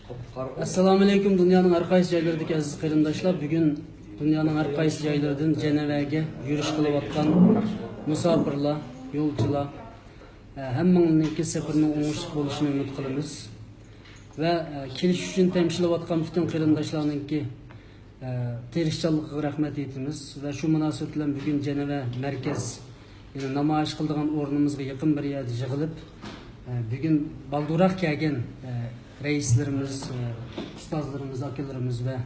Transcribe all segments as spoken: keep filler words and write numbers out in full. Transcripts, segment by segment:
ئەسسالامۇئەلەيكۇم، دۇنيانىڭ ھەر قايسى جايلىرىدىكى ئەزىز قېرىنداشلار. بۈگۈن دۇنيانىڭ ھەر قايسى جايلىرىدىن جەنۋەگە يۈرۈش قىلىۋاتقان مۇساپىرلار، يولچىلار، ھەممىڭلارنىڭكى سەپىرىنىڭ ئوڭۇشلۇق بولۇشىنى ئۈمىد قىلىمىز. ۋە كېلىش ئۈچۈن تەمشىلىۋاتقان پۈتۈن قېرىنداشلارنىڭكى تىرىشچانلىقىغا رەھمەت ئېيتىمىز. ۋە شۇ مۇناسىۋەت بىلەن بۈگۈن جەنۋە مەركەز، يەنى نامايىش قىلىدىغان ئورنىمىزغا يېقىن بىر يەردە يىغىلىپ، بۈگۈن بالدۇرراق كەلگەن رەئىسلىرىمىز، ئۇستازلىرىمىز، ئاكىلىرىمىز ۋە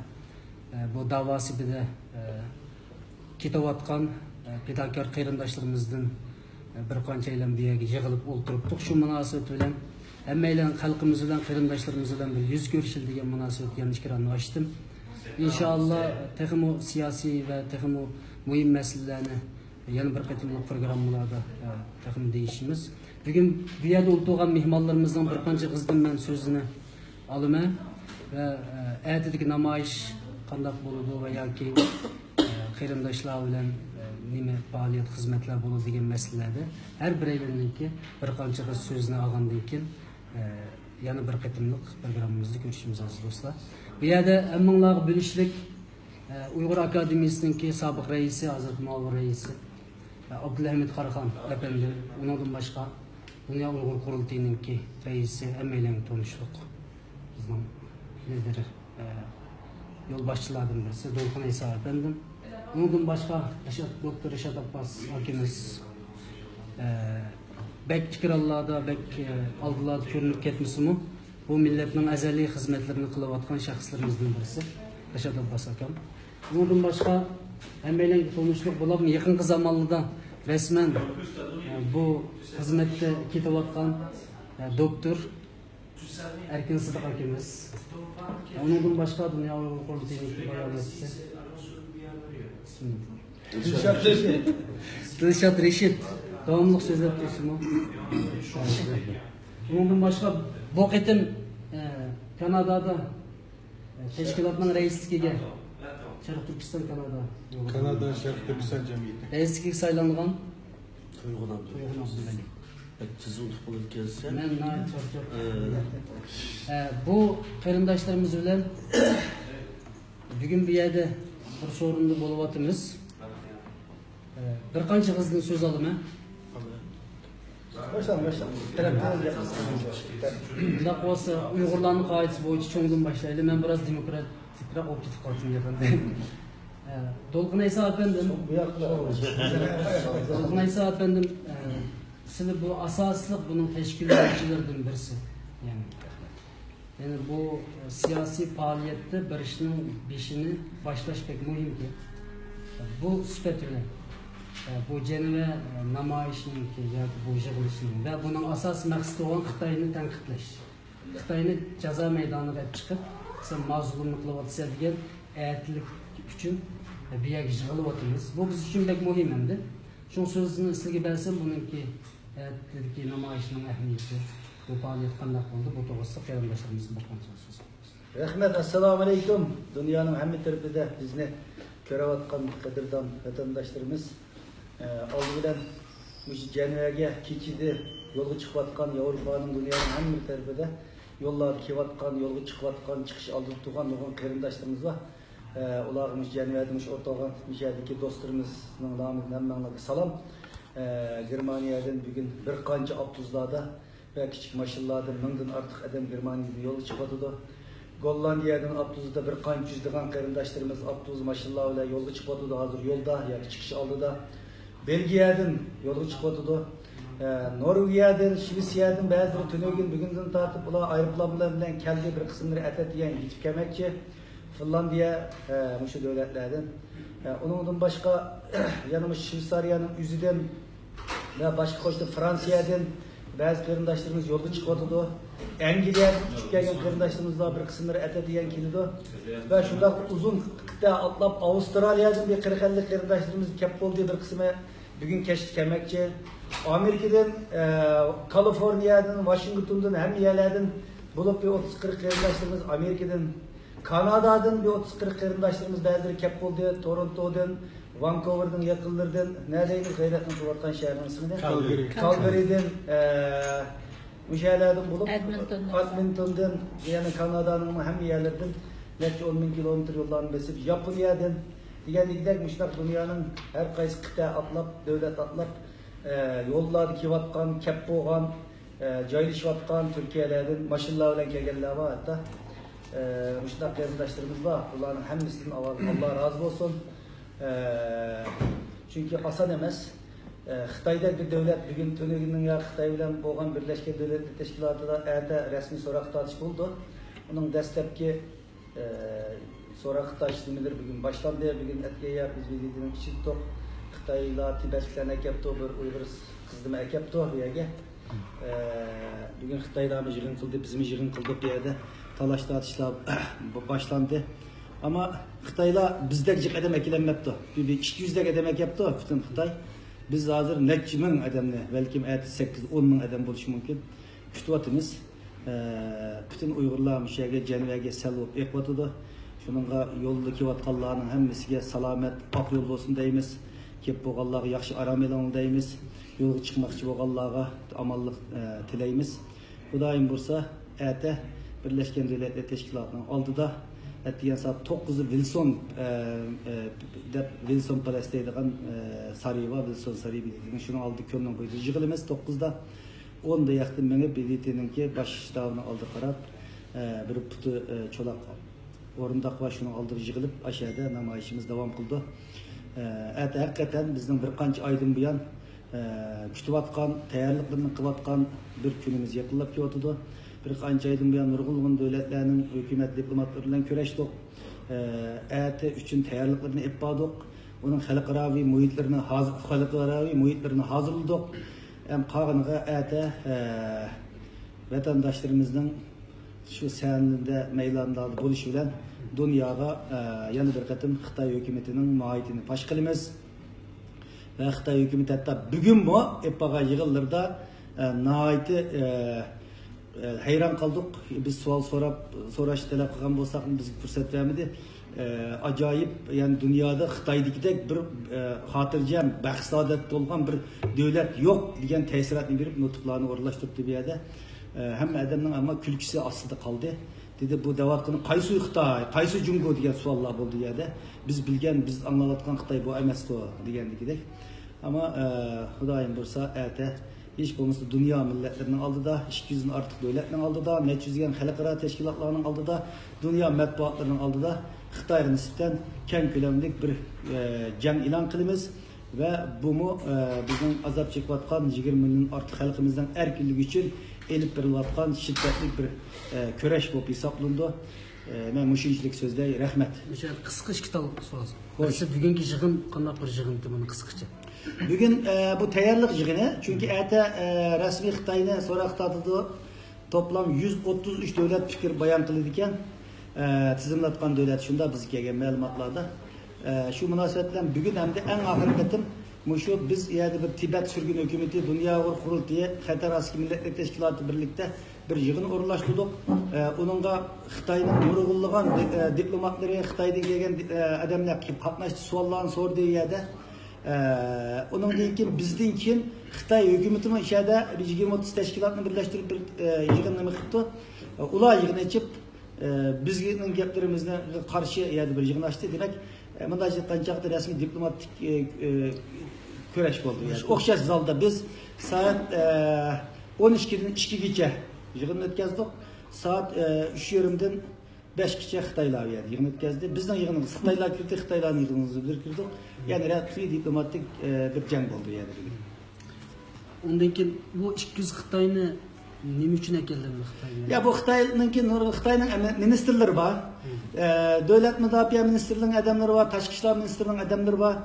بۇ داۋا سېپىدە كېتىۋاتقان پىداكار قېرىنداشلىرىمىزدىن بىر قانچەيلەن بۇ يەرگە يىغىلىپ ئولتۇرۇپتۇق. شۇ مۇناسىۋەت بىلەن ھەممەيلەن خەلقىمىز بىلەن، قېرىنداشلىرىمىز بىلەن بىر يۈز كۆرۈشەيلى دېگەن مۇناسىۋەتتە يەنە ئىكرامنى ئاچتىم. ئىنشائاللا، تېخىمۇ سىياسىي ۋە تېخىمۇ مۇھىم مەسىلىلەرنى يەنە بىر قېتىملىق پروگراممىلاردا تېخىمۇ دېيىشىمىز. بۈگۈن بۇ يەردە ئولتۇرغان مېھمانلىرىمىزنىڭ بىر قانچە ئىزىدىن مەن سۆزىنى ئالىمەن ۋە ئەتىدىكى نامايىش قانداق بولىدۇ ۋە ياكى قېرىنداشلار بىلەن نېمە پائالىيەت، خىزمەتلەر بولىدۇ دېگەن مەسىلىلەردە ھەر بىرەيلەننىڭكى بىر قانچە سۆزىنى ئالغاندىن كېيىن يەنە بىر قېتىملىق پروگراممىمىزدا كۆرۈشىمىز، ئەزىز دوستلار. بۇ يەردە ھەممىڭلارغا بىلىشلىك، ئۇيغۇر ئاكادېمىيىسىنىڭكى سابىق رەئىسى، ھازىرقى مۇئاۋىن رەئىسى ئابدۇلھەمىد قاراخان ئەپەندىم، ئۇنىڭدىن باشقا دۇنيا ئۇيغۇر قۇرۇلتىيىنىڭكى رەئىسى، ھەممەيلەنگە تونۇشلۇق بىزنىڭ لىدىرى، يولباشچىلاردىن بىرسى دولقۇن ئەيسا ئەپەندىم. ئۇنىڭدىن باشقا رىشات، دوكتور رىشات ئابباس ئاكىمىز، بەك ئېكرانلاردا، بەك ئالدىلاردا كۆرۈنۈپ كەتمىسىمۇ، بۇ مىللەتنىڭ ئەزەلىي خىزمەتلىرىنى قىلىۋاتقان شەخسلىرىمىزدىن بىرسى رىشات ئابباس ئاكام. ئۇنىڭدىن باشقا ھەممەيلەنگە تونۇشلۇق بولۇپمۇ يېقىنقى زامانلاردا رەسمەن بۇ خىزمەتتە كېتىۋاتقان دوكتور ئەركىن سىدىق ئاكىمىز. ئۇنىڭدىن باشقا دۇنيا ئۇيغۇر قۇرۇلتىيىنىڭ باياناتچىسى. دىلشات رېشىت. دىلشات رېشىت. داۋاملىق سۆزلەپ تۇرسىمۇ. ئۇنىڭدىن باشقا بۇ قېتىم، ئە، كانادادا، ئە، تەشكىلاتنىڭ رەئىسلىكىگە شەرقىي تۈركىستان كانادا يولى. كانادا شەرقىي تۈركىستان جەمئىيىتى. رەئىسلىكىگە سايلانغان تۇيغۇن ئابدۇللا. تۇيغۇن ئابدۇللا. بەك تىزىم تۇتۇپ ئىكەنسەن. مەن ناھايىتى چارچاپ. ئە، بۇ قېرىنداشلىرىمىز بىلەن بۈگۈن بۇ يەردە بىر سورۇندا بولۇۋاتىمىز. ئە، بىر قانچىڭىزدىن سۆز ئالىمەن. باشلاڭ، باشلاڭ. تەرەپ، تەرەپ. ئۇنداق بولسا، ئۇيغۇرلارنىڭ قائىدىسى بويىچە چوڭدىن باشلايلى. مەن بىراز دېموكراتىكراق بولۇپ كېتىپ قالدىم يېقىندا. ئە، دولقۇن ئەيسا ئەپەندىم. بۇ ياقتا. دولقۇن ئەيسا ئەپەندىم، ئە، سىلى بۇ ئاساسلىق بۇنىڭ تەشكىللىگۈچىلىرىدىن بىرسى. يەنى، يەنى بۇ سىياسىي پائالىيەتتە بىر ئىشنىڭ بېشىنى باشلاش بەك مۇھىمكەن. بۇ سۈپەت بىلەن، بۇ جەنۋە نامايىشىنىڭكى ياكى بۇ يىغىلىشنىڭ ۋە بۇنىڭ ئاساسىي مەقسىتى بولغان خىتاينى تەنقىدلەش. خىتاينى جازا مەيدانىغا ئېلىپ چىقىپ، سەن ما زۇلۇمنى قىلىۋاتىسەن دېگەن ئەتىلىك ئۈچۈن بۇ يەرگە يىغىلىۋاتىمىز. بۇ بىز ئۈچۈن بەك مۇھىم ئەمدى. شۇڭا سۆزنى سىلىگە بەرسەم، بۇنىڭكى ئەتىدىكى نامايىشنىڭ ئەھمىيىتى، بۇ پائالىيەت قانداق بولدى، بۇ توغرىسىدا قېرىنداشلىرىمىزدىن بىر قانچە سۆز ئالىمىز. رەھمەت، ئەسسالامۇئەلەيكۇم. دۇنيانىڭ ھەممە تەرىپىدە بىزنى كۆرۈۋاتقان قەدىردان ۋەتەنداشلىرىمىز، ئە، ئالدى بىلەن مۇشۇ جەنۋەگە كېچىدە يولغا چىقىۋاتقان، ياۋروپانىڭ، دۇنيانىڭ ھەممە تەرىپىدە يوللاردا كېلىۋاتقان، يولغا چىقىۋاتقان، چىقىش ئالدىدا تۇرغان نۇرغۇن قېرىنداشلىرىمىز بار. ئە، ئۇلارغا مۇشۇ جەنۋەدە مۇشۇ ئولتۇرغان مۇشۇ يەردىكى دوستلىرىمىزنىڭ نامىدىن ھەممەڭلارغا سالام. ئە، گېرمانىيەدىن بۈگۈن بىر قانچە ئاپتوبۇسلاردا ۋە كىچىك ماشىنىلاردا مىڭدىن ئارتۇق ئادەم گېرمانىيەدىن يولغا چىقىۋاتىدۇ. گوللاندىيەدىن ئاپتوبۇستا بىر قانچە يۈزلىغان قېرىنداشلىرىمىز ئاپتوبۇس، ماشىنىلار بىلەن يولغا چىقىۋاتىدۇ. ھازىر يولدا ياكى چىقىش ئالدىدا. بېلگىيەدىن يولغا چىقىۋاتىدۇ. ئە، نورۋېگىيەدىن، شىۋېتسىيەدىن بەزىلىرى تۈنۈگۈن، بۈگۈندىن تارتىپ ئۇلار ئايروپىلان بىلەن كەلدى. بىر قىسىملىرى ئەتە دېگەن يېتىپ كەلمەكچى. فىنلاندىيە، ئە، مۇشۇ دۆلەتلەردىن. ئە، ئۇنىڭدىن باشقا، يەنە مۇشۇ شۋېتسارىيەنىڭ ئۆزىدىن ۋە باشقا قوشنا فرانسىيەدىن بەزى قېرىنداشلىرىمىز يولغا چىقىۋاتىدۇ. ئەنگلىيەدىن ئۇچۇپ كەلگەن قېرىنداشلىرىمىز بار، بىر قىسىملىرى ئەتە دېگەن كېلىدۇ. ۋە شۇنداق ئۇزۇن قىتئە ئاتلاپ ئاۋسترالىيەدىن بىر قىرىق ئەللىك قېرىنداشلىرىمىز كەپ بولدى، بىر قىسمى بۈگۈن كەچتە كەلمەكچى. ئامېرىكىدىن، ئە، كالىفورنىيەدىن، ۋاشىنگتوندىن، ھەممە يەرلەردىن بولۇپ بىر ئوتتۇز قىرىق قېرىنداشلىرىمىز ئامېرىكىدىن، كانادادىن بىر ئوتتۇز قىرىق قېرىنداشلىرىمىز بەزىلىرى كەپ بولدى، تورونتودىن، ۋانكوۋېردىن، يېقىنلىرىدىن، نەدەيمىز غەيرەتنىڭ تۇرۇۋاتقان شەھىرىنىڭ ئىسمىنى؟ كالگىرى. كالگىرىدىن، ئە، مۇشۇ يەرلەردىن بولۇپ، ئەدمىنتوندىن. ئەدمىنتوندىن، يەنە كانادانىڭ ھەممە يەرلىرىدىن نەچچە ئون مىڭ كىلومېتىر يوللارنى بېسىپ، ياپونىيەدىن دېگەندىكىدەك مۇشۇنداق دۇنيانىڭ ھەر قايسى قىتئە ئاتلاپ، دۆلەت ئاتلاپ، ئە، يوللاردا كېلىۋاتقان، كەپ بولغان، ئە، جايلىشىۋاتقان تۈركىيەلەردىن ماشىنىلار بىلەن كەلگەنلەر بار ھەتتا. ئە، مۇشۇنداق قېرىنداشلىرىمىز بار. بۇلارنىڭ ھەممىسىدىن ئاۋۋال ئاللا رازى بولسۇن. ئە، چۈنكى ئاسان ئەمەس. ئە، خىتايدەك بىر دۆلەت بۈگۈن تۈنۈگۈننىڭ يا خىتاي بىلەن بولغان بىرلەشكەن دۆلەتلەر تەشكىلاتىدا ئەتە رەسمىي سوراق تارتىش بولىدۇ. ئۇنىڭ دەسلەپكى، ئە، سوراق تارتىش نېمىلىرى بۈگۈن باشلاندى. بۈگۈن ئەتىگەن يا بىز ۋىزىتىنىڭ ئىچىدە تۇق. خىتايلار تىبەتلىكلەرنى ئەكەپتۇ، بىر ئۇيغۇر قىزنىمۇ ئەكەپتۇ بۇ يەرگە. ئە، بۈگۈن خىتايلارمۇ يىغىن قىلدى، بىزمۇ يىغىن قىلدۇق بۇ يەردە. تالاش تارتىشلار باشلاندى. ئەمما خىتايلار بىزدەك جىق ئادەم ئەكېلەلمەپتۇ. بىر، بىر ئىككى يۈزدەك ئادەم ئەكەپتۇ پۈتۈن خىتاي. بىز ھازىر نەچچە مىڭ ئادەمنى، بەلكىم ئەتە سەككىز، ئون مىڭ ئادەم بولۇشى مۇمكىن، كۈتۈۋاتىمىز. ئە، پۈتۈن ئۇيغۇرلار مۇشۇ يەرگە، جەنۋەگە سەل بولۇپ ئېقىۋاتىدۇ. شۇنىڭغا يولدا كېلىۋاتقانلارنىڭ ھەممىسىگە سالامەت، ئاق يول بولسۇن دەيمىز. كېلىپ بولغانلارغا ياخشى ئارام ئېلىڭلار دەيمىز. يولغا چىقماقچى بولغانلارغا ئامانلىق، ئە، تىلەيمىز. خۇدايىم بۇيرۇسا، ئەتە بىرلەشكەن دۆلەتلەر تەشكىلاتىنىڭ ئالدىدا، ئەتىگەن سائەت توققۇزدا ۋىلسون، ئە، ئە، دەپ، ۋىلسون پالاس دەيدىغان، ئە، سارىيى بار، ۋىلسون سارىيى بىلدىڭىز. شۇنىڭ ئالدىدا كۆلنىڭ بويىدا يىغىلىمىز توققۇزدا. ئوندا ياقتىن مېڭىپ، ۋىزىتىنىڭكى باش شتابىنىڭ ئالدىغا قاراپ، ئە، بىر پۇتى، ئە، چولاق ئورۇنداق بار، شۇنىڭ ئالدىغا يىغىلىپ، ئاشۇ يەردە نامايىشىمىز داۋام قىلىدۇ. ئە، ئەتە ھەقىقەتەن بىزنىڭ بىر قانچە ئايدىن بۇيان، ئە، كۈتۈۋاتقان، تەييارلىقلىرىنى قىلىۋاتقان بىر كۈنىمىز يېقىنلاپ كېلىۋاتىدۇ. بىر قانچە ئايدىن بۇيان نۇرغۇنلىغان دۆلەتلەرنىڭ ھۆكۈمەت دىپلوماتلىرى بىلەن كۆرۈشتۇق. ئە، ئەتە ئۈچۈن تەييارلىقلىرىنى ئېلىپ باردۇق. ئۇنىڭ خەلقئاراۋى مۇھىتلىرىنى ھازىر، خەلقئاراۋى مۇھىتلىرىنى ھازىرلىدۇق. ھەم قالغىنىغا ئەتە، ئە، ۋەتەنداشلىرىمىزنىڭ شۇ سەھنىدە، مەيدانلاردا بولۇشى بىلەن دۇنياغا، ئە، يەنە بىر قېتىم خىتاي ھۆكۈمىتىنىڭ ماھىيىتىنى پاش قىلىمىز. ۋە خىتاي ھۆكۈمىتى ھەتتا بۈگۈنمۇ ئېلىپ بارغان يىغىنلىرىدا، ئە، ناھايىتى، ئە، ئە، ھەيران قالدۇق. بىز سوئال سوراپ، سوراشنى تەلەپ قىلغان بولساقمۇ، بىزگە پۇرسەت بەرمىدى. ئە، ئاجايىپ، يەنى دۇنيادا خىتايدىكىدەك بىر، ئە، خاتىرجەم، بەخت-سائادەتتە بولغان بىر دۆلەت يوق دېگەن تەسىراتنى بېرىپ، نۇتۇقلارنى ئورۇنلاشتۇردى بۇ يەردە. ئە، ھەممە ئادەمنىڭ ئەمما كۈلكىسى ئاستىدا قالدى. دېدى، بۇ دەۋاتقىنى قايسى خىتاي، قايسى جۇڭگو دېگەن سوئاللار بولدى يەردە. بىز بىلگەن، بىز ئاڭلاۋاتقان خىتاي بۇ ئەمەستۇ دېگەندىكىدەك. ئەمما، ئە، خۇدايىم بۇيرۇسا، ئەتە ھېچ بولمىسا دۇنيا مىللەتلىرىنىڭ ئالدىدا، ئىككى يۈزدىن ئارتۇق دۆلەتنىڭ ئالدىدا، نەچچە يۈزلىگەن خەلقئارا تەشكىلاتلارنىڭ ئالدىدا، دۇنيا مەتبۇئاتلىرىنىڭ ئالدىدا خىتايغا نىسبەتەن كەڭ كۆلەملىك بىر، ئە، جەڭ ئېلان قىلىمىز. ۋە بۇمۇ، ئە، بىزنىڭ ئازاب چېكىۋاتقان يىگىرمە مىليون ئارتۇق خەلقىمىزنىڭ ئەركىنلىكى ئۈچۈن ئېلىپ بېرىلىۋاتقان شىددەتلىك بىر، ئە، كۈرەش بولۇپ ھېسابلىنىدۇ. ئە، مەن مۇشۇنچىلىك سۆزلەي. رەھمەت. مۇشۇ كىسقا ئىككى تال سوئال. خوش. مەسىلەن، بۈگۈنكى يىغىن قانداق بىر يىغىن ئىدى، بۇنى قىسقىچە؟ بۈگۈن، ئە، بۇ تەييارلىق يىغىنى. چۈنكى ئەتە، ئە، رەسمىي خىتاينى سوراققا تارتىدۇ. توپلام يۈز ئوتتۇز ئۈچ دۆلەت پىكىر بايان قىلىدىكەن. ئە، تىزىملاتقان دۆلەت شۇنداق بىزگە كەلگەن مەلۇماتلاردا. ئە، شۇ مۇناسىۋەت بىلەن بۈگۈن ھەمدە ئەڭ ئاخىرقى قېتىم مۇشۇ بىز يەردە بىر تىبەت سۈرگۈن ھۆكۈمىتى، دۇنيا ئۇيغۇر قۇرۇلتىيى، قەتەر ئاستىدىكى مىللەتلەر تەشكىلاتى بىرلىكتە بىر يىغىن ئورۇنلاشتۇردۇق. ئە، ئۇنىڭغا خىتاينىڭ نۇرغۇنلىغان دى-، ئە، دىپلوماتلىرى، خىتايدىن كەلگەن دى-، ئە، ئادەملەر كېلىپ قاتناشتى، سوئاللارنى سورىدى يەردە. ئە، ئۇنىڭدىن كېيىن، بىزدىن كېيىن خىتاي ھۆكۈمىتىمۇ ئىچەردە بىر يىگىرمە ئوتتۇز تەشكىلاتنى بىرلەشتۈرۈپ بىر، ئە، يىغىن نېمە قىپتۇ. ئۇلار يىغىن ئېچىپ، ئە، بىزنىڭ گەپلىرىمىزگە قارشى يەردە بىر يىغىن ئاچتى. دېمەك، ئە، مۇنداق ئېيتقان چاغدا رەسمىي دىپلوماتىك، ئە، ئە، كۈرەش بولدى. يەنى ئوخشاش زالدا بىز سائەت، ئە، ئون ئىككىدىن ئىككىگىچە يىغىن ئۆتكەزدۇق. سائەت، ئە، ئۈچ يېرىمدىن بەشكىچە خىتايلار بۇ يەردە يىغىن ئۆتكەزدى. بىزنىڭ يىغىنىمىز خىتايلار كىردى، خىتايلارنىڭ يىغىنىمىزغا بىز كىردۇق. يەنى رەسمىي دىپلوماتىك، ئە، بىر جەڭ بولدى بۇ يەردە بۈگۈن. ئۇندىن كېيىن بۇ ئىككى يۈز خىتاينى نېمە ئۈچۈن ئەكەلدى خىتايغا؟ يا، بۇ خىتاينىڭكى نۇر-، خىتاينىڭ ئەمە-، مىنىستىرلىرى بار. ئە، دۆلەت مۇداپىئە مىنىستىرلىقىنىڭ ئادەملىرى بار، تاشقى ئىشلار مىنىستىرلىقىنىڭ ئادەملىرى بار،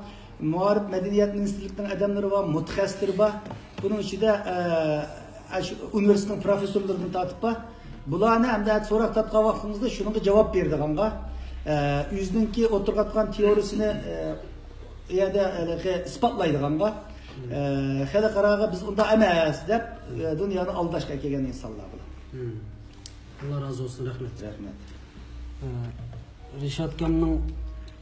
مائارىپ، مەدەنىيەت مىنىستىرلىقىنىڭ ئادەملىرى بار، مۇتەخەسسىسلىرى بار. بۇنىڭ ئىچىدە، ئە، ئە، شۇ ئۇنىۋېرسىتېتنىڭ پروفېسسورلىرىدىن تارتىپ بار. بۇلارنى ئەمدى سوراق تارتقان ۋاقتىمىزدا شۇنىڭغا جاۋاب بېرىدىغانغا، ئە، ئۆزىنىڭكى ئولتۇرغاتقان تېئورىيىسىنى، ئە، يەردە ھېلىقى ئىسپاتلايدىغانغا، ئە، خەلقئاراغا بىز ئۇنداق ئەمەس دەپ، ئە، دۇنيانى ئالداشقا كەلگەن ئىنسانلار بۇلار. ئاللا رازى بولسۇن، رەھمەت. رەھمەت. ئە، رىشات ئاكامنىڭ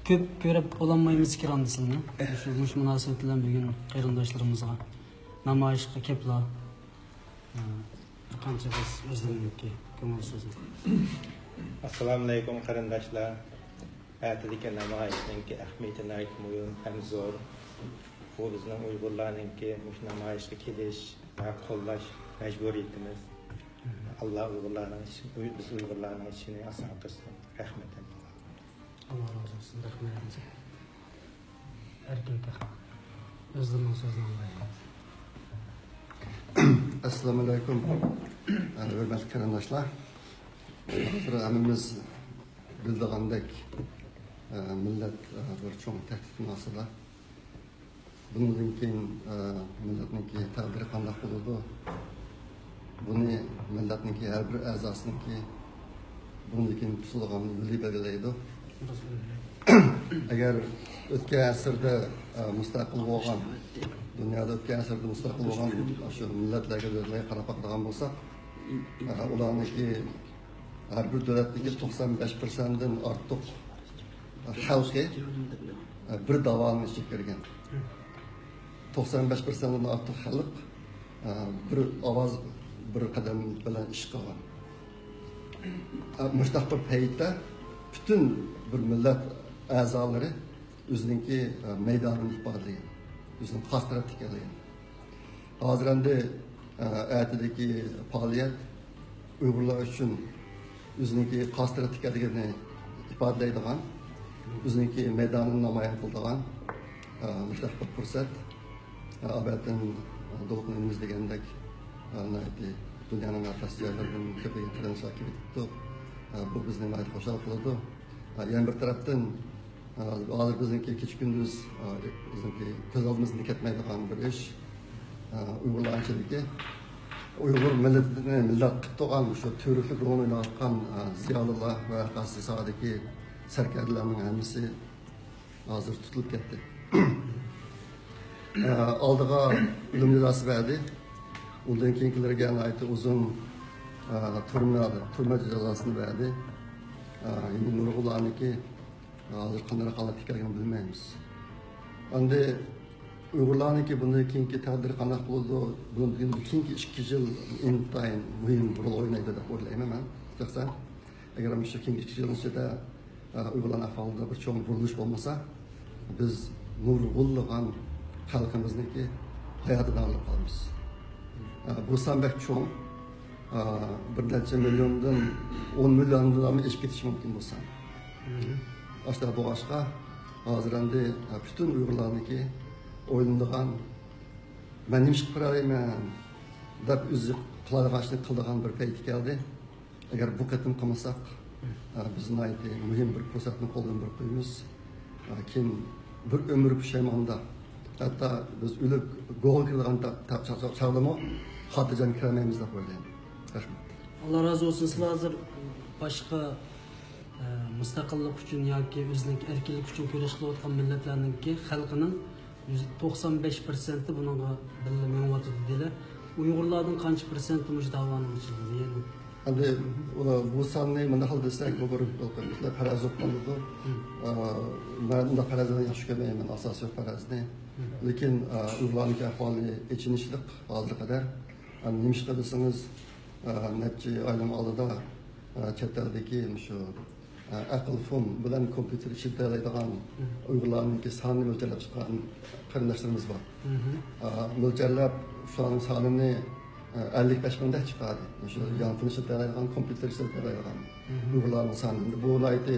كۆپ كۆرۈپ بولالمايمىز ئىكەن سىزنى. مۇشۇ، مۇشۇ مۇناسىۋەت بىلەن بۈگۈن قېرىنداشلىرىمىزغا نامايىشقا كەپلا. ئە، بىر قانچە بىز ئۆزلىرىنىڭكى كۆڭۈل سۆزىنى. ئەسسالامۇئەلەيكۇم، قېرىنداشلار. ئەتىدىكى نامايىشنىڭكى ئەھمىيىتى ناھايىتى مۇھىم ھەم زور. بۇ بىزنىڭ ئۇيغۇرلارنىڭكى مۇشۇ نامايىشقا كېلىش ۋە قوللاش مەجبۇرىيىتىمىز. ئاللا ئۇيغۇرلارنىڭ ئىشى، بىز ئۇيغۇرلارنىڭ ئىشىنى ئاسان قىلسۇن. رەھمەت. ئاللا رازى بولسۇن. رەھمەت. ئەركىن تېخى. ئۆزلىرىنىڭ سۆزىنى ئاڭلايلى. ئەسسالامۇ ئەلەيكۇم. ھۆرمەتلىك قېرىنداشلار. ھازىر ھەممىمىز بىلىدىغاندەك، مىللەت بىر چوڭ تەھدىتنىڭ ئاستىدا. بۇنىڭدىن كېيىن، ئە، مىللەتنىڭكى تەقدىرى قانداق بولىدۇ؟ بۇنى مىللەتنىڭكى ھەر بىر ئەزاسىنىڭكى بۇنىڭدىن كېيىن تۇتىدىغان يولى بەلگىلەيدۇ. ئەگەر ئۆتكەن ئەسىردە، ئە، مۇستەقىل بولغان، دۇنيادا ئۆتكەن ئەسىردە مۇستەقىل بولغان شۇ مىللەتلەرگە، دۆلەتلەرگە قاراپ باقىدىغان بولساق، ئە، ئۇلارنىڭكى ھەر بىر دۆلەتتىكى توقسان بەش پىرسەنتتىن ئارتۇق خەلقى بىر داۋانىڭ ئىچىگە كىرگەن. توقسان بەش پىرسەنتتىن ئارتۇق خەلق بىر ئاۋاز، بىر قەدەم بىلەن ئىش قىلغان. مۇشۇنداق بىر پەيتتە پۈتۈن بىر مىللەت ئەزالىرى ئۆزىنىڭكى مەيدانىنى ئىپادىلىگەن، ئۆزىنىڭ قارشى تەرەپتە ئىكەنلىكىنى. ھازىر ئەمدى، ئە، ئەتىدىكى پائالىيەت ئۇيغۇرلار ئۈچۈن ئۆزىنىڭكى قارشى تەرەپتە ئىكەنلىكىنى ئىپادىلەيدىغان، ئۆزىنىڭكى مەيدانىنى نامايان قىلىدىغان، ئە، مۇشۇنداق بىر پۇرسەت. ئە، ئابەتتىن دولقۇن ئىنىمىز دېگەندەك، ئە، ناھايىتى دۇنيانىڭ ھەر قايسى جايلىرىدىن كۆپلىگەن قېرىنداشلار كېلىپ كېتىپتۇ. ئە، بۇ بىزنى ناھايىتى خۇشال قىلىدۇ. ئە، يەنە بىر تەرەپتىن، ھازىر بىزنىڭكى كېچە-كۈندۈز، بىزنىڭكى كۆز ئالدىمىزدىن كەتمەيدىغان بىر ئىش، ئۇيغۇرلارنىڭ ئىچىدىكى ئۇيغۇر مىللىتىنى مىللەت قىلىپ تۇرغان، شۇ تۈۋرۈكلۈك رولىنى ئويناۋاتقان زىيالىيلار ۋە ھەر قايسى ساھەدىكى سەركەردىلەرنىڭ ھەممىسى ھازىر تۇتۇلۇپ كەتتى. ئالدىغا ئۆلۈم جازاسى بەردى. ئۇندىن كېيىنكىلىرىگە ناھايىتى ئۇزۇن، تۈرمە، تۈرمە جازاسىنى بەردى. يەنە نۇرغۇنلارنىڭكى ھازىر قانداق ھالەتكە كەلگىنىنى بىلمەيمىز. ئەمدى ئۇيغۇرلارنىڭكى بۇندىن كېيىنكى تەقدىرى قانداق بولىدۇ؟ بۇنىڭدىن كېيىنكى ئىككى يىل ئىنتايىن مۇھىم رول ئوينايدۇ دەپ ئويلايمەن مەن شەخسەن. ئەگەر مۇشۇ كېيىنكى ئىككى يىل ئىچىدە، ئە، ئۇيغۇرلارنىڭ ئەھۋالىدا بىر چوڭ بۇرۇلۇش بولمىسا، بىز نۇرغۇنلىغان خەلقىمىزنىڭكى ھاياتىدىن ئايرىلىپ قالىمىز. ئە، بۇ سان بەك چوڭ. ئە، بىر نەچچە مىليوندىن ئون مىليوندىن ئېشىپ كېتىشى مۇمكىن بۇ سان. ئاشۇنداق بولغاچقا، ھازىر ئەمدى، ئە، پۈتۈن ئۇيغۇرلارنىڭكى ئويلىنىدىغان، مەن نېمە ئىش قىلىپ بېرەلەيمەن دەپ ئۆزى قىلالىغان ئىشنى قىلىدىغان بىر پەيتى كەلدى. ئەگەر بۇ قېتىم قىلمىساق، ئە، بىز ناھايىتى مۇھىم بىر پۇرسەتنى قولدىن بېرىپ قويىمىز. ئە، كېيىن بىر ئۆمۈر پۇشايماندا، ھەتتا بىز ئۆلۈپ گوھىغا كىرىدىغان تا-، تا-، چا-، چا-، چاغدىمۇ خاتىرجەم كىرەلمەيمىز دەپ ئويلايمەن. رەھمەت. ئاللا رازى بولسۇن. سىلەر ھازىر باشقا، ئە، مۇستەقىللىق ئۈچۈن ياكى ئۆزىنىڭكى ئەركىنلىك ئۈچۈن كۈرەش قىلىۋاتقان مىللەتلەرنىڭكى خەلقىنىڭ يۈز-، توقسان بەش پىرسەنتى بۇنىڭغا بىللە مېڭىۋاتىدۇ دېدىلە. ئۇيغۇرلاردىن قانچە پىرسەنتى مۇشۇ داۋانىڭ ئىچىدە؟ يەنى ئەمدى ئۇلار بۇ ساننى مۇنداق قىلىپ دېسەك، بۇ بىر پەرەز بولۇپ قالىدۇ. ئە، مەن ئۇنداق پەرەزلەرنى ياخشى كۆرمەيمەن، ئاساسى يوق پەرەزنى. لېكىن، ئە، ئۇيغۇرلارنىڭكى ئەھۋالى ئېچىنىشلىق ھازىرغا قەدەر. ئە، نېمىشقا دېسىڭىز، ئە، نەچچە ئاينىڭ ئالدىدا، ئە، چەت ئەلدىكى مۇشۇ ئەقىل فون بىلەن كومپيۇتېر ئىشلىتەلەيدىغان ئۇيغۇرلارنىڭكى سانىنى مۆلچەرلەپ چىققان قېرىنداشلىرىمىز بار. ئا، مۆلچەرلەپ شۇلارنىڭ سانىنى، ئە، ئەللىك بەش مىڭدەك چىقاردى. شۇ يانفون ئىشلىتەلەيدىغان، كومپيۇتېر ئىشلىتەلەيدىغان ئۇيغۇرلارنىڭ سانى. بۇ ناھايىتى،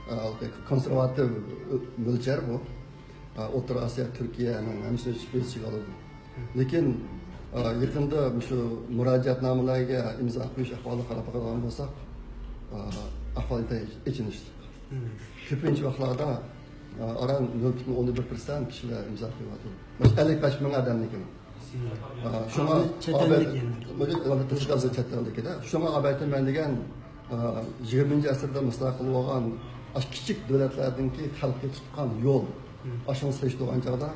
ئە، كونسېرۋاتىپ مۆلچەر بۇ. ئە، ئوتتۇرا ئاسىيا، تۈركىيەنىڭ ھەممىسىنى ئۆز ئىچىگە ئالىدۇ. لېكىن، ئا، يېقىندا مۇشۇ مۇراجىئەتنامىلەرگە ئىمزا قويۇش ئەھۋالىغا قاراپ باقىدىغان بولساق، ئا، ئەھۋال ئىنتايىن ئېچىنىشلىق. كۆپىنچە ۋاقىتلاردا، ئا، ئاران نۆل پۈتۈن ئوندىن بىر پىرسەنت كىشىلەر ئىمزا قويۇۋاتىدۇ. مۇشۇ ئەللىك بەش مىڭ ئادەمنىڭكى. ئا، شۇڭا چەت ئەلدىكى ئەلۋەتتە، يەنە. ئەلۋەتتە، تەشۋىقاتى چەت ئەلدىكىدە. شۇڭا ئابەتتە مەن دېگەن، ئا، يىگىرمىنچى ئەسىردە مۇستەقىل بولغان ئاشۇ كىچىك دۆلەتلەردىنكى خەلقى تۇتقان يول، ئاشۇنى سېلىشتۇرغان چاغدا،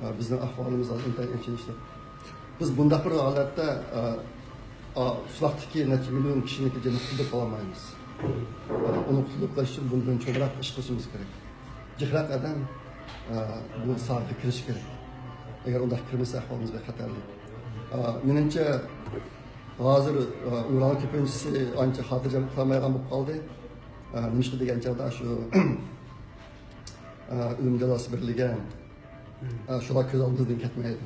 ئا، بىزنىڭ ئەھۋالىمىز ھازىر ئىنتايىن ئېچىنىشلىق. بىز بۇنداق بىر ھالەتتە، ئا، ئا، ئۇششاقتىكى نەچچە مىليون كىشىنىڭكى جېنىنى قۇتۇلدۇرۇپ قالالمايمىز. ئۇنى قۇتۇلدۇرۇپ قېلىش ئۈچۈن بۇندىن چوڭراق ئىش قىلىشىمىز كېرەك. جىقراق ئادەم، ئا، بۇ ساھەگە كىرىشى كېرەك. ئەگەر ئۇنداق كىرمىسە، ئەھۋالىمىز بەك خەتەرلىك. ئا، مېنىڭچە، ھازىر، ئە، ئۇيغۇرلارنىڭ كۆپىنچىسى ئانچە خاتىرجەم ئۇخلىمايدىغان بولۇپ قالدى. ئە، نېمىشقا دېگەن چاغدا شۇ، ئە، ئۆلۈم جازاسى بېرىلگەن، ئە، شۇلار كۆز ئالدىمىزدىن كەتمەيدۇ.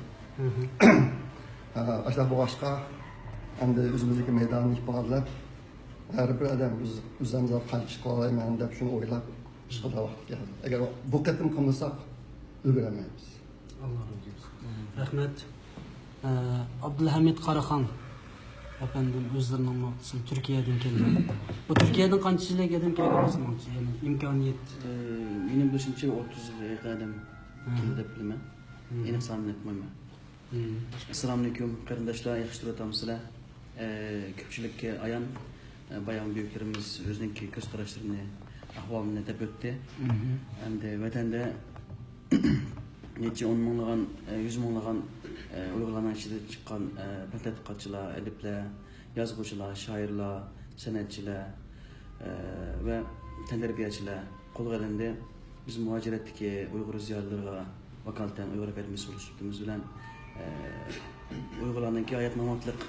ئە، ئاشۇنداق بولغاچقا، ئەمدى ئۆزىمىزدىكى مەيداننى ئىپادىلەپ، ھەر بىر ئادەم ئۆز-، ئۆزۈمگە قانچە ئىش قىلالايمەن دەپ شۇنى ئويلاپ ئىش قىلىدىغان ۋاقىت كەلدى. ئەگەر بۇ قېتىم قىلمىساق، ئۈلگۈرەلمەيمىز. ئاللا رازى بولسۇن. رەھمەت. ئە، ئابدۇلھەمىد قاراخان ئەپەندىم ئۆزلىرىنىڭمۇ ئەسلى تۈركىيەدىن كەلگەن. بۇ تۈركىيەدىن قانچىلىك ئادەم كەلگەن بولسا، يەنى ئىمكانىيەت؟ ئە، مېنىڭ بىلىشىمچە، ئوتتۇزغا يېقىن ئادەم كېلدى دەپ بىلىمەن. ئېنىق سانىنى ئېيتمايمەن. ئەسسالامۇئەلەيكۇم، قېرىنداشلار، ياخشى تۇرۇۋاتامسىلەر؟ ئە، كۆپچىلىككە ئايان، ئە، بايام بۈيۈكلىرىمىز ئۆزىنىڭكى كۆز قاراشلىرىنى، ئەھۋالىنى دەپ ئۆتتى. ئەمدى ۋەتەندە نەچچە ئون مىڭلىغان، ئە، يۈز مىڭلىغان، ئە، ئۇيغۇرلارنىڭ ئىچىدىن چىققان، ئە، پەن تەتقىقاتچىلار، ئەدىبلەر، يازغۇچىلار، شائىرلار، سەنئەتچىلەر، ئە، ۋە تەنتەربىيەچىلەر قولغا ئېلىندى. بىز مۇھاجىرەتتىكى ئۇيغۇر زىيالىيلىرىغا ۋاكالىتەن ئۇيغۇر ئاكادېمىيىسى بولۇش سۈپىتىمىز بىلەن، ئە، ئۇيغۇرلارنىڭكى ھايات ماماتلىق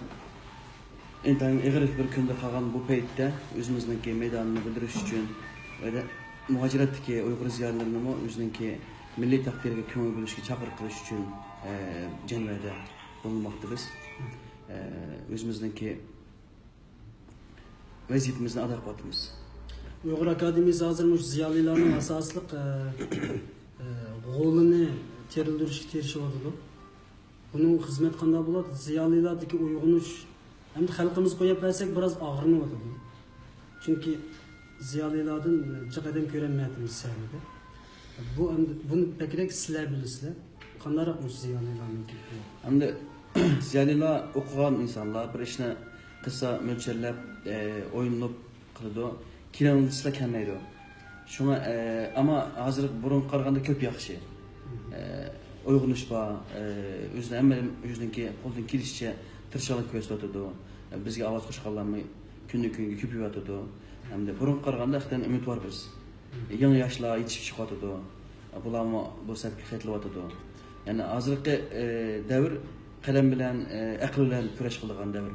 ئىنتايىن ئېغىر بىر كۈندە قالغان بۇ پەيتتە ئۆزىمىزنىڭكى مەيدانىنى بىلدۈرۈش ئۈچۈن ۋە مۇھاجىرەتتىكى ئۇيغۇر زىيالىيلىرىنىمۇ ئۆزىنىڭكى مىللىي تەقدىرىگە كۆڭۈل بۆلۈشكە چاقىرىق قىلىش ئۈچۈن، ئە، جەملىۋەدە بولۇنماقتا بىز. ئە، ئۆزىمىزنىڭكى ۋەزىپىمىزنى ئادا قىلىۋاتىمىز. ئۇيغۇر ئاكادېمىيىسى ھازىر مۇشۇ زىيالىيلارنىڭ ئاساسلىق، ئە، ئە، غولىنى تىرىلدۈرۈشكە تىرىشىۋاتىدۇ. بۇنىڭ خىزمەت قانداق بولىدۇ؟ زىيالىيلاردىكى ئويغىنىش، ئەمدى خەلقىمىزگە قويۇپ بەرسەك، بىراز ئاغرىنىۋاتىدۇ. چۈنكى زىيالىيلاردىن جىق ئادەم كۆرەلمەيۋاتىمىز سەھنىدە. بۇ ئەمدى، بۇنى بەكرەك سىلەر بىلىسىلەر. قانداقراق مۇشۇ زىيالىيلارنىڭكى؟ ئەمدى زىيالىيلار ئوقۇغان ئىنسانلار، بىر ئىشنى قىلسا مۆلچەرلەپ، ئە، ئويلىنىپ قىلىدۇ. كېلىڭ دېسىلا كەلمەيدۇ. شۇڭا، ئە، ئەمما ھازىر بۇرۇنغا قارىغاندا كۆپ ياخشى. ئە، ئويغىنىش بار، ئە، ئۆزىنى ھەممە ئۆزىنىڭكى قولىدىن كېلىشىچە تىرىشچانلىق كۆرسىتىۋاتىدۇ. ئە، بىزگە ئاۋاز قوشقانلارمۇ كۈندىن كۈنگە كۆپىيىۋاتىدۇ. ھەمدە بۇرۇنغا قارىغاندا ھەقىقەتەن ئۈمىد بار بىز. يېڭى ياشلار يېتىشىپ چىقىۋاتىدۇ. بۇلارمۇ بۇ سەپكە قېتىلىۋاتىدۇ. يەنى ھازىرقى، ئە، دەۋر قەلەم بىلەن، ئە، ئەقىل بىلەن كۈرەش قىلىدىغان دەۋر.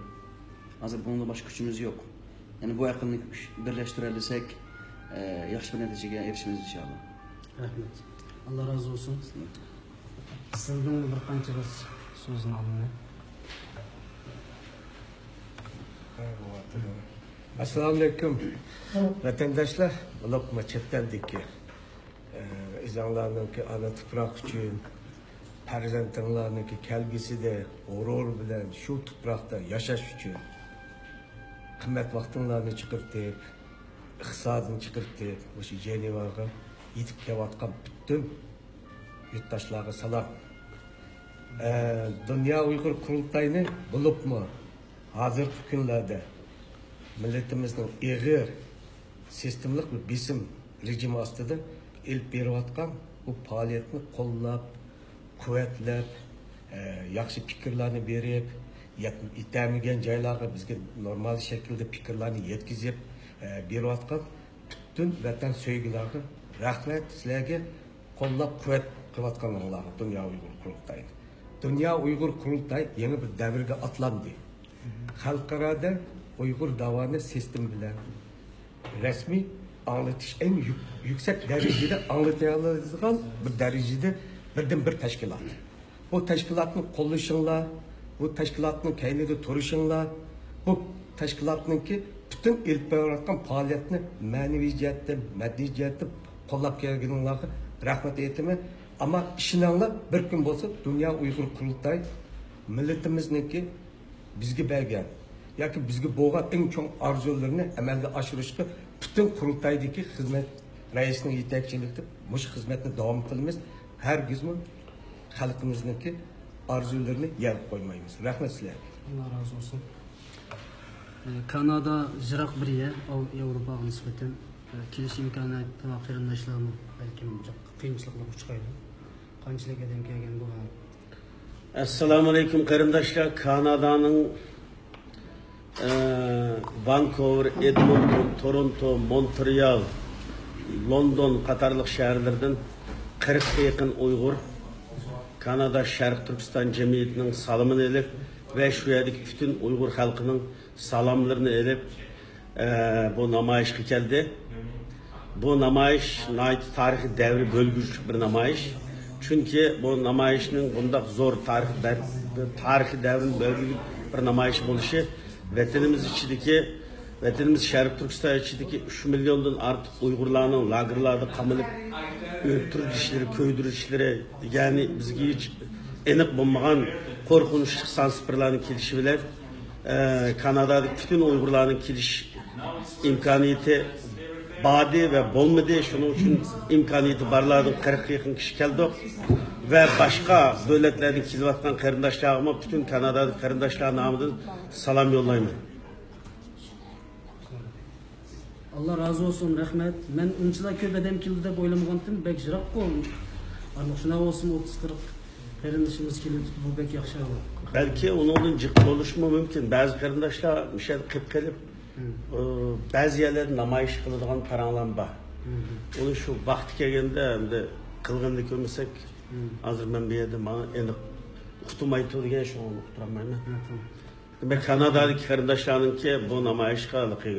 ھازىر بۇنىڭدىن باشقا كۈچىمىز يوق. يەنى بۇ ئەقىلنى كۈچ-، بىرلەشتۈرەلىسەك، ئە، ياخشى بىر نەتىجىگە ئېرىشىمىز ئىنشائاللا. رەھمەت. ئاللا رازى بولسۇن. سىزدىن بىر قانچە بىر سۆزنى ئالىمەن. ئەسسالامۇئەلەيكۇم، ۋەتەنداشلار، بولۇپمۇ چەت ئەلدىكى، ئە، ئۆزۈڭلارنىڭكى ئانا تۇپراق ئۈچۈن، پەرزەنتىڭلارنىڭكى كەلگۈسىدە غۇرۇر بىلەن شۇ تۇپراقتا ياشاش ئۈچۈن قىممەت ۋاقتىڭلارنى چىقىرتىپ، ئىقتىسادىنى چىقىرتىپ، مۇشۇ جېنېۋاغا يېتىپ كېلىۋاتقان پۈتۈن يۇرتداشلارغا سالام. ئە، دۇنيا ئۇيغۇر قۇرۇلتايىنى، بولۇپمۇ ھازىرقى كۈنلەردە مىللىتىمىزنىڭ ئېغىر سىستېمىلىق بىر بېسىم رېجىمى ئاستىدا ئېلىپ بېرىۋاتقان بۇ پائالىيەتنى قوللاپ، قۇۋۋەتلەپ، ئە، ياخشى پىكىرلەرنى بېرىپ، يەت-، يېتەلمىگەن جايلارغا بىزگە نورمال شەكىلدە پىكىرلەرنى يەتكۈزۈپ، ئە، بېرىۋاتقان پۈتۈن ۋەتەن سۆيگۈلەرگە رەھمەت سىلەرگە. قوللاپ قۇۋۋەت قىلىۋاتقانلىقىڭلارغا دۇنيا ئۇيغۇر قۇرۇلتايى. دۇنيا ئۇيغۇر قۇرۇلتايى يېڭى بىر دەۋرگە ئاتلاندى. خەلقئارادا ئۇيغۇر داۋانى سىستېما بىلەن رەسمىي ئاڭلىتىش، ئەڭ يۈك-، يۈكسەك دەرىجىدە ئاڭلىتالايدىغان بىر دەرىجىدە بىردىنبىر تەشكىلات. بۇ تەشكىلاتنى قوللىشىڭلار، بۇ تەشكىلاتنىڭ كەينىدە تۇرۇشۇڭلار، بۇ تەشكىلاتنىڭكى پۈتۈن ئېلىپ بېرىۋاتقان پائالىيەتنى مەنىۋى جەھەتتىن، مەدەنىي جەھەتتىن قوللاپ كەلگىنىڭلارغا رەھمەت ئېيتىمەن. ئەمما ئىشىنىڭلار، بىر كۈن بولسا دۇنيا ئۇيغۇر قۇرۇلتايى مىللىتىمىزنىڭكى بىزگە بەرگەن ياكى بىزگە بولغان ئەڭ چوڭ ئارزۇلىرىنى ئەمەلگە ئاشۇرۇشقا پۈتۈن قۇرۇلتايدىكى خىزمەت رەئىسىنىڭ يېتەكچىلىكىدە مۇشۇ خىزمەتنى داۋام قىلىمىز. ھەرگىزمۇ خەلقىمىزنىڭكى ئارزۇلىرىنى يەرگە قويمايمىز. رەھمەت سىلەرگە. ئاللا رازى بولسۇن. ئە، كانادا يىراق بىر يەر، ئاۋ-، ياۋروپاغا نىسبەتەن، ئە، كېلىش ئىمكانىيىتى بار قېرىنداشلارمۇ بەلكىم جىق قىيىنچىلىقلارغا ئۇچرايدۇ. قانچىلىك ئادەم كەلگەن بۇ؟ ئەسسالامۇئەلەيكۇم قېرىنداشلار، كانادانىڭ، ئە، ۋانكوۋېر، ئېدمونتون، تورونتو، مونترېئال، لوندون قاتارلىق شەھەرلىرىدىن قىرىققا يېقىن ئۇيغۇر كانادا شەرقىي تۈركىستان جەمئىيىتىنىڭ سالىمىنى ئېلىپ، ۋە شۇ يەردىكى پۈتۈن ئۇيغۇر خەلقىنىڭ سالاملىرىنى ئېلىپ، ئە، بۇ نامايىشقا كەلدى. بۇ نامايىش ناھايىتى تارىخىي دەۋر بۆلگۈچلۈك بىر نامايىش. چۈنكى بۇ نامايىشنىڭ بۇنداق زور تارىخ بەر-، تارىخىي دەۋرنى بۆلگۈلۈك بىر نامايىش بولۇشى ۋەتىنىمىز ئىچىدىكى، ۋەتىنىمىز شەرقىي تۈركىستان ئىچىدىكى ئۈچ مىليوندىن ئارتۇق ئۇيغۇرلارنىڭ لاگېرلاردا قامىلىپ ئۆلتۈرۈلۈشلىرى، كۆيدۈرۈلۈشلىرى، يەنى بىزگە ھېچ ئېنىق بولمىغان قورقۇنچلۇق سان سىفىرلارنىڭ كېلىشى بىلەن، ئە، كانادادىكى پۈتۈن ئۇيغۇرلارنىڭ كېلىش ئىمكانىيىتى باردى ۋە بولمىدى. شۇنىڭ ئۈچۈن ئىمكانىيىتى بارلاردىن قىرىققا يېقىن كىشى كەلدۇق ۋە باشقا دۆلەتلەردىن كېلىۋاتقان قېرىنداشلارغىمۇ پۈتۈن كانادادىكى قېرىنداشلار نامىدىن سالام يوللايمەن. ئاللا رازى بولسۇن، رەھمەت. مەن ئۇنچىلا كۆپ ئادەم كېلىدۇ دەپ ئويلىمىغانتىم، بەك يىراققۇ. ئارىلىق شۇنداق بولسىمۇ ئوتتۇز قىرىق قېرىندىشىمىز كېلىۋېتىپتۇ، بۇ بەك ياخشى ئەھۋال. بەلكى ئۇنىڭدىن جىق بولۇشىمۇ مۇمكىن. بەزى قېرىنداشلار مۇشۇ يەردە قېلىپ قېلىپ، ئۇ، بەزى يەرلەردە نامايىش قىلىدىغان پاراڭلار بار. ئۇنى شۇ ۋاقتى كەلگەندە ئەمدى قىلغىنىنى كۆرمىسەك، ھازىر مەن بۇ يەردە ماڭا ئېنىق ئۇقتۇرمايتتى دېگەن، شۇڭا ئۇنى ئۇقتۇرالمايمەن. دېمەك، كانادادىكى قېرىنداشلارنىڭكى بۇ نامايىشقا ھېلىقى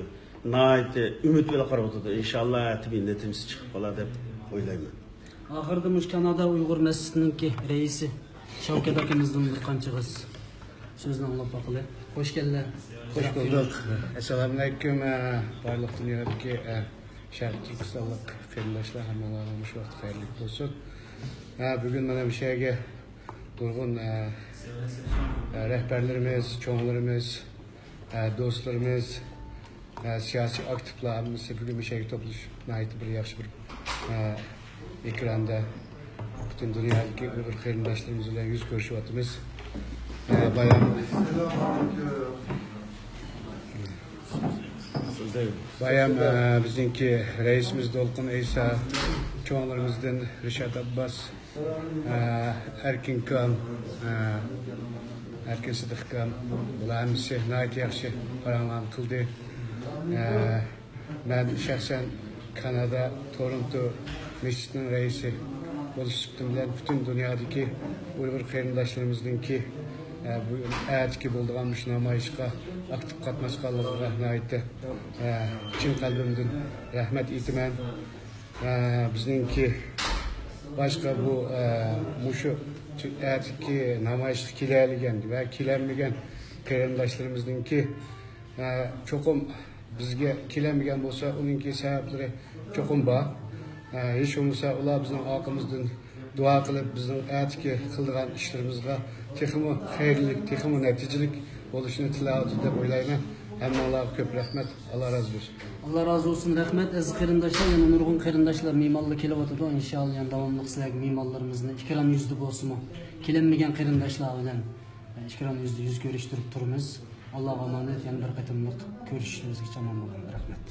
ناھايىتى ئۈمىد بىلەن قاراۋاتىدۇ. ئىنشاللا، ئەتە بىر نەتىجىسى چىقىپ قالار دەپ ئويلايمەن. ئاخىرىدا مۇشۇ كانادا ئۇيغۇر مەسچىتىنىڭكى رەئىسى شەۋكەت ئاكىمىزدىن بىر قانچە ئېغىز سۆزنى ئاڭلاپ باقىلى. خوش كەلدى. خوش بولدۇق. ئەسسالامۇئەلەيكۇم، ئە، بارلىق دۇنيادىكى، ئە، شەرقىي تۈركىستانلىق قېرىنداشلار، ھەممىڭلارغا مۇشۇ ۋاقىت خەيرلىك بولسۇن. ئە، بۈگۈن مانا مۇشۇ يەرگە نۇرغۇن، ئە، ئە، رەھبەرلىرىمىز، چوڭلىرىمىز، ئە، دوستلىرىمىز، ئە، سىياسىي ئاكتىپلار ھەممىسى بۈگۈن مۇشۇ يەرگە توپلىشىپ، ناھايىتى بىر ياخشى بىر، ئە، ئېكراندا پۈتۈن دۇنيادىكى ئۇيغۇر قېرىنداشلىرىمىز بىلەن يۈز كۆرۈشۈۋاتىمىز. ئە، بايام، بايام، ئە، بىزنىڭكى رەئىسىمىز دولقۇن ئەيسا، چوڭلىرىمىزدىن رىشات ئابباس، ئە، ئەركىن ئاكام، ئە، ئەركىن سىدىق ئاكام، بۇلار ھەممىسى ناھايىتى ياخشى پاراڭلارنى قىلدى. ئە، مەن شەخسەن كانادا تورونتو مەسچىتىنىڭ رەئىسى بولۇش سۈپىتىم بىلەن پۈتۈن دۇنيادىكى ئۇيغۇر قېرىنداشلىرىمىزنىڭكى، ئە، بۇ ئەتىكى بولىدىغان مۇشۇ نامايىشقا ئاكتىپ قاتناشقانلىقىغا ناھايىتى، ئە، چىن قەلبىمدىن رەھمەت ئېيتىمەن. ئە، بىزنىڭكى باشقا بۇ، ئە، مۇشۇ ئەتىكى نامايىشقا كېلەلىگەن ۋە كېلەلمىگەن قېرىنداشلىرىمىزنىڭكى، ئە، چوقۇم بىزگە كېلەلمىگەن بولسا، ئۇنىڭكى سەۋەبلىرى چوقۇم بار. ئە، ھېچ بولمىسا ئۇلار بىزنىڭ ئارقىمىزدىن دۇئا قىلىپ، بىزنىڭ ئەتىكى قىلىدىغان ئىشلىرىمىزغا تېخىمۇ خەيرلىك، تېخىمۇ نەتىجىلىك بولۇشىنى تىلەۋاتىدۇ دەپ ئويلايمەن. ھەممىڭلارغا كۆپ رەھمەت. ئاللا رازى بولسۇن. ئاللا رازى بولسۇن، رەھمەت. ئەزىز قېرىنداشلار، يەنە نۇرغۇن قېرىنداشلار مېھمانلار كېلىۋاتىدۇ. ئىنشاللا يەنە داۋاملىق سىلەرگە مېھمانلىرىمىزنى ئېكران يۈزىدە بولسىمۇ، كېلەلمىگەن قېرىنداشلار بىلەن ئېكران يۈزىدە يۈز كۆرۈشتۈرۈپ تۇرىمىز. ئاللاغا ئامانەت، يەنە بىر قېتىملىق كۆرۈشۈشىمىزگىچە ئامان بولۇڭ. رەھمەت.